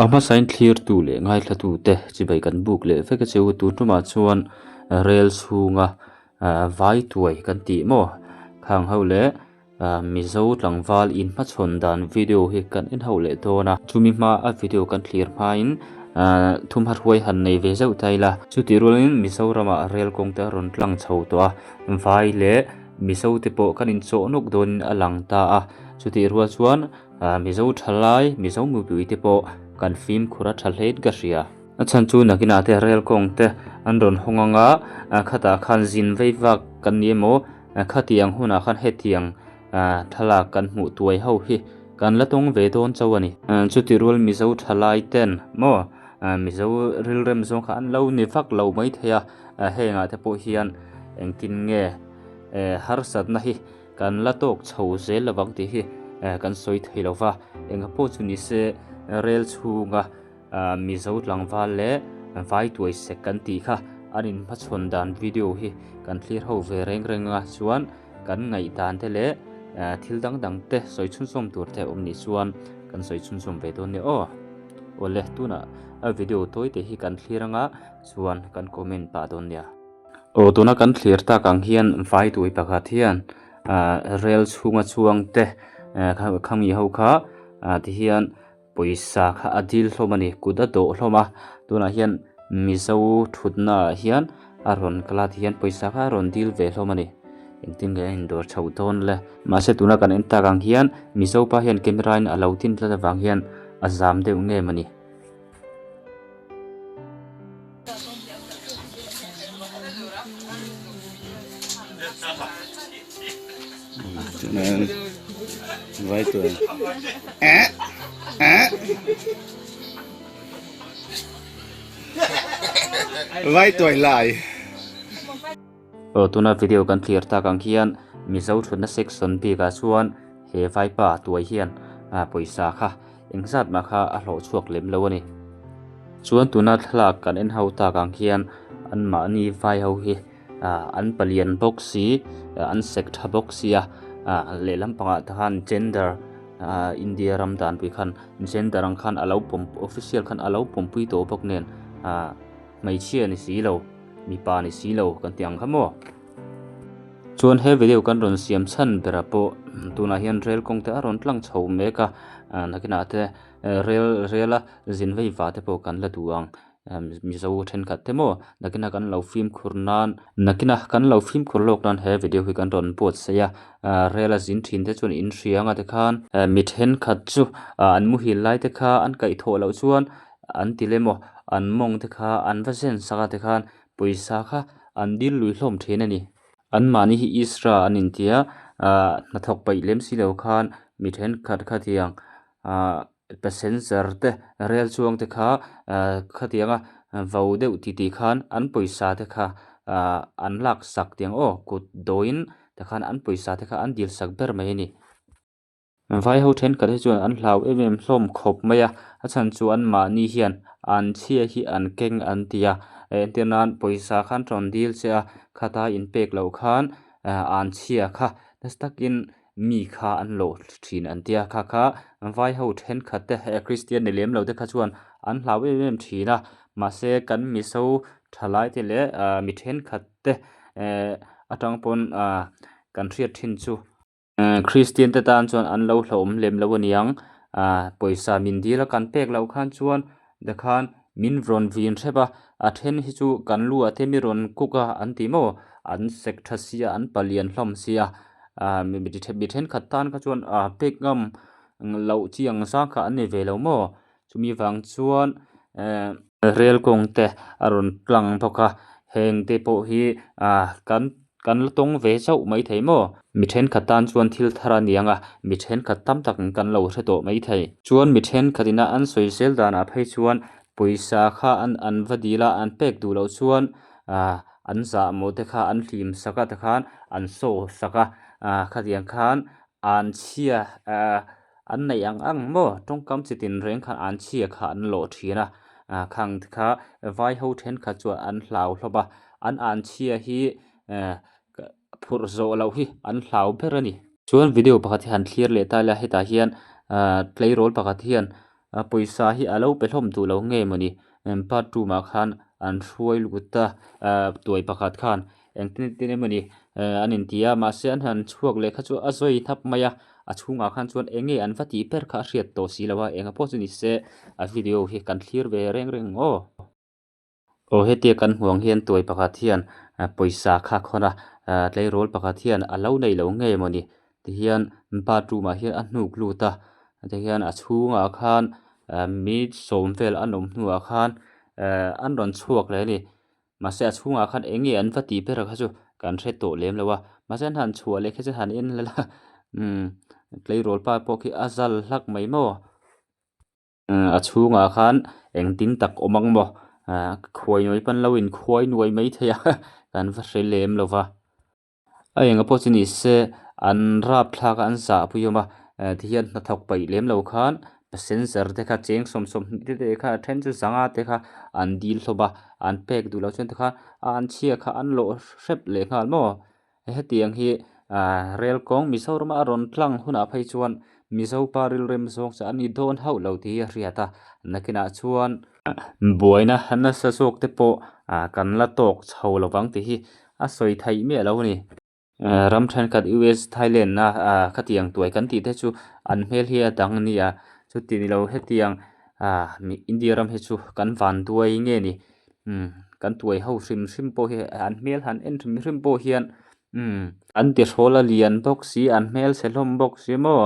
A hmasain thlirtu leh ngaithlatute chibai kan buk leh vek a che u. Tun tumah chuan rel chhunga vai tuai kan tih maw khang ho leh Mizo tlangval inhmachhawn dan video hi kan en ho leh dawn a. Chumi hma a video kan thlir hmain thumha hruai han nei ve zeuh ta ila. Chutih rualin Mizoramah rel kawng te a rawn tlang chho tawh a, vai leh Mizo te pawh kan inchawh nawk dawnin a lang ta a. Chutih rual chuan Mizo thalai, Mizo mipui te pawh kan fimkhur a tha hlein ka hria. A chhan chu nakinah te rel kawng te an rawn hawng ang a, khatah khan zin vei vak kan ni emaw, khatiang hunah khan hetiang thlalak kan hmuh tuai ho hi kan la tawng ve dawn chauh a ni. Chuti rual Mizo thalai ten maw Mizo rilrem zawng kha an lo ni vak lo maithei a, hengah te pawh hian engtin nge harsatna hi Kan la tawk chho zel lovang tih hi kan sawi thei lo va, enga pawh chu ni se rel chhunga Mizo tlangval leh vai tuai sek kan tih kha an inhmachhawn dan video hi kan thlir ho ve reng reng a, chuan kan ngaihdan te leh thil dang dang te sawi chhunzawm tur te awm nih chuan kan sawi chhunzawm ve dawn nia aw. Awle tunah a video tawi te hi kan thlir anga chuan kan comment pah dawn nia. Aw tuna kan thlir tak ang hian vai tui pakhat hian ah rel chhunga chuang te khami ho kha ah ti hian pawisa kha a dil hlawm a ni kut a dawh hlawm a tunah hian mizo thutna ah hian a rawn kal a ti hian pawisa kha a rawn dil ve hlawm a ni engtin nge a indawr chhoh dawn le mahse tuna kan en tak ang hian mizo pa hian camera in a lo tin tlat avang hian a zam deuh ngem a ni. Vai tuai vai tuai lai. Aw tuna video kan thlir tak ang hian Mizo thutna section bikah chuan he vaipa tuai hian pawisa kha Engzat mah kha a hlawh chhuak lem lo a ni. Chuan tuna thlalak kan en ho tak ang hian anmahni vai ho hi an palian bawk si, an sek tha bawk sia, lehlam pangah te khan gender India ram danpui khan gender ang khan a lo pawm official khan a lo pawmpui tawh bawk nen hmeichhia ni si lo mipa ni si lo kan tih ang kha maw. Chuan he video kan rawn siam chhan berah pawh tunah hian rel kawng te a rawn tlang chho mek a nakinah te rel rel a zin vei va te pawh kan la duh ang mizo thenkhat te maw nakinah kan lo fimkhur nan nakinah kan lo fimkhur lawk nan he video hi kan rawn buatsaih a rel a zin thin te chuan in hria anga tikhan mi thenkhat chu an muhil lai te kha an kaihthawh loh chuan an ti lem aw an mawng te kha an va zen sak a tikhan Pawisa kha an dil lui hlawm thin a ni. Anmahni hi Isra an inti a, ahh hnathawk paih lem si lo khan mi thenkhat khatiang ahh passenger te rel chuang te kha ahh khatianga vo deuh ti tih khan an pawisa te kha ahh an lak sak tiang aw kut dawiin tikhan an pawisa te kha an dil sak ber mai a ni. Vai ho thenkhat hi chuan an hlau em em hlawm khawp mai a, a chhan chu anmahni hian an chhia hi an keng an ti a, entir nan pawisa khan rawn dil che a, khata inpek loh khan an chhia kha nasa takin mi kha an lawh thin an ti a, kha kha vai ho thenkhat te Kristian ni lem lo te kha chuan an hlau em em thin a, mahse kan mizo thalai te leh mi thenkhat te atang pawn kan hriat thin chu. Kristian te tan chuan an lo hlauhawm lem lo aniang ah pawisa min dil a kan pek loh khan chuan tikhan min rawn vin hrep a a then hi chu kan lu ah te mi rawn cook a an ti maw an sek tha sia an palian hlawm sia ah mi thenkhat tan kha chuan ah pek ngam loh chi ang zang kha an ni ve lo maw chumi vang chuan eh rel kawng te a rawn tlang bawk a heng te pawh hi ah kan. Kan la tawng ve chauh mai thei maw? Mi thenkhat tan chuan thil thar a ni ang a, mi thenkhat tam tak in kan lo hre tawh mai thei. Chuan mi thenkhat ina an sawi zel danah phei chuan pawisa kha an an va dil a, an pek duh loh chuan ah an zah maw te kha an hlim sak a tikhan an saw sak a, ah khatiang khan an chhia ah an neih ang ang maw tawngkam chi tin reng khan an chhia kha an lawh thin a, ah khang te kha vai ho thenkhat chuan an hlau hlawp a. An an chhia hi eh phurh zawh loh hi an hlau ber a ni. Chuan video pakhat hi han thlir leh ta ila hetah hian ah tleirawl pakhat hian Pawisa hi a lo pe hlawm duh lo nge mawni bathroom ah khan an hruai lut a tuai pakhat khan engtin tin emawni an inti a mahse an han chhuak leh kha chu a zawi hnap mai a a chhungah khan chuan eng nge an va tih ber kha a hriat tawh si lo a eng pawh chu ni se a video hi kan thlir ve reng reng aw. Aw hetia kan hmuh ang hian tuai pakhat hian pawisa kha khawn a tleirawl pakhat hian a lo nei lo nge mawni tihian bathroom ah hian a hnuk lut a tihian a chhungah khan mi sawm vel an awm hnuah khan an rawn chhuak leh a ni mahse a chhungah khan eng nge an va tih ber kha chu kan hre tawh lem lo a mahse an han chhuah leh kha chu han en la tleirawl pa pawh khi a zal hlak mai maw. A chhungah khan engtin tak awm ang maw khuai nuai pawn lo in khuai nuai mai thei a kan va hre lem lo va a enga pawh chu ni se an rap thlak a an zahpui awm a tihian hnathawk paih lem lo khan passenger te kha cheng sawm sawmhnih te te kha a then chu zanga te kha an dil hlawm a an pek duh loh chuan tikhan a an chhia kha an lawh hrep leh nghal maw. Hetiang hi rel kawng Mizorama a rawn tlang hunah phei chuan Mizo pa rilrem zawng chu a ni dawn hauh lo tih hi a hriat a, nakinah chuan buaina nasa zawk te pawh kan la tawk chho lovang tih hi a sawi theih miah lo a ni. Ram thenkhat US, Thailand a khatiang tuai kan tih te chu an hmel hi a dang a ni a, chuti ni lo hetiang India ram hi chu kan vanduai nge ni. Umm kan tuai ho hrim hrim pawh hi an hmel han en hrim hrim pawh hian umm an tihrawl a lian bawk si an hmel chhe hlawm bawk si maw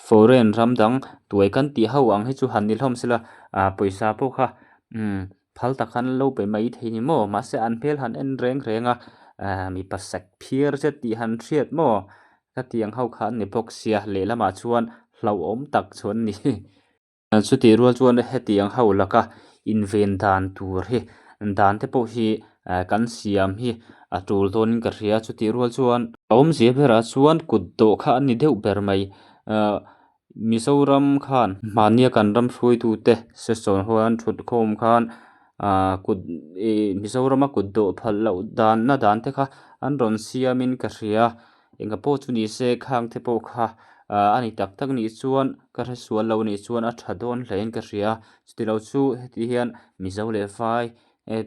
foreign ram dang tuai kan tih ho ang hi chu han ni hlawm sela ah pawisa pawh kha umm phal tak khan lo pe mai thei ni maw mahse an hmel han en reng reng a ah mipa sek phiar zet tih han hriat maw ka tiang ho kha an ni bawk sia lehlamah chuan hlauhawm tak chu an ni. Chutih rual chuan hetiang ho laka inven dan tur hi dan te pawh hi kan siam hi a tul dawnin ka hria. Chutih rual chuan a awmzia berah chuan kut dawh kha a ni deuh ber mai. Ahh Mizoram khan mahnia kan ram hruaitute session ho an thut khawm khan ahh kut ih Mizorama kut dawh phalh loh danna dan te kha an rawn siamin ka hria. Enga pawh chu ni se khang te pawh kha ah a ni tak tak nih chuan ka hre sual lo nih chuan a tha dawn hle in ka hria chutilo chu heti hian mizo leh vai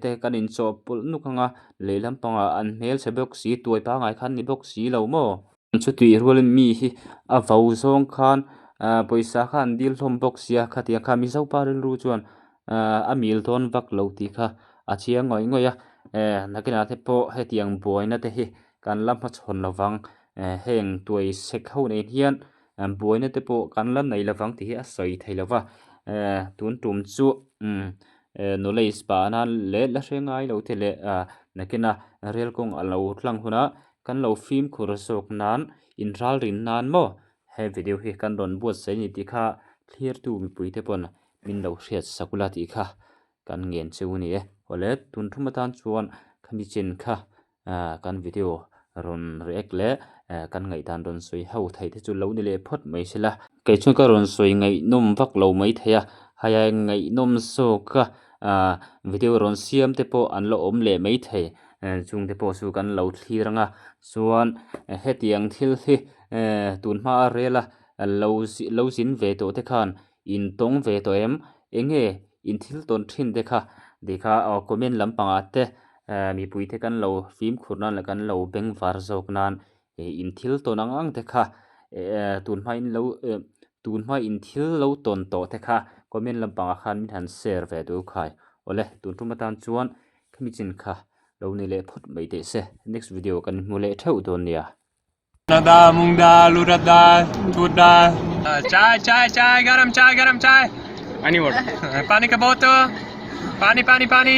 te kan inchawh pawlh nuk ang a lehlam pangah an hmelchhe bawk si tuai pangai khan ni bawk si lo maw. Chutih rualin mi hi a vo zawng khan ah pawisa kha an dil hlawm bawk sia khatiang kha mizo pa rilru chuan ah a mil dawn vak lo tih kha a chiang ngawih ngawih a eh nakinah te pawh hetiang buaina te hi kan la hmachhawn lovang heng tuai sek ho nen hian buaina te pawh kan la nei lovang tih hi a sawi thei lova tun tum chu knowledge pah nan leh la hre ngai lo te leh nakina rel kawng a lo tlang hunah kan lo fimkhur zawk nan inralrin nan maw he video hi kan rawn buatsaih a ni tih kha thlirtu mipui te pawn min lo hriat sak ula tih kha kan ngen cheu a ni e. Awle tun thum atan chuan khami chin kha kan video rawn react leh kan ngaihdan rawn sawi ho theih te chu lo ni leh phawt mai sela. Kei chuan ka rawn sawi ngaihnawm vak lo mai thei a, hei a ngaihnawm zawk a video rawn siam te pawh an la awm leh mai thei chung te pawh chu kan lo thlir ang a chuan hetiang thil hi tun hma a rel a lo lo zin ve tawh te khan in tawng ve tawh em eng nge in thil tawn thin te kha tikha comment lampangah te mipui te kan lo fimkhur nan leh kan lo bengvar zawk nan in thil tawn ang ang te kha tun hma in lo tun hma in thil lo tawn tawh te kha comment lampangah khan min han share ve duh khai awle tun tum atan chuan khami chin kha lo ni leh phawt mai teh se next video kan hmu leh theuh dawn nia. Chana dal, mung dal, urad dal, tur dal, chai chai chai garam chai garam chai, pani water, pani ka bottle, pani pani pani.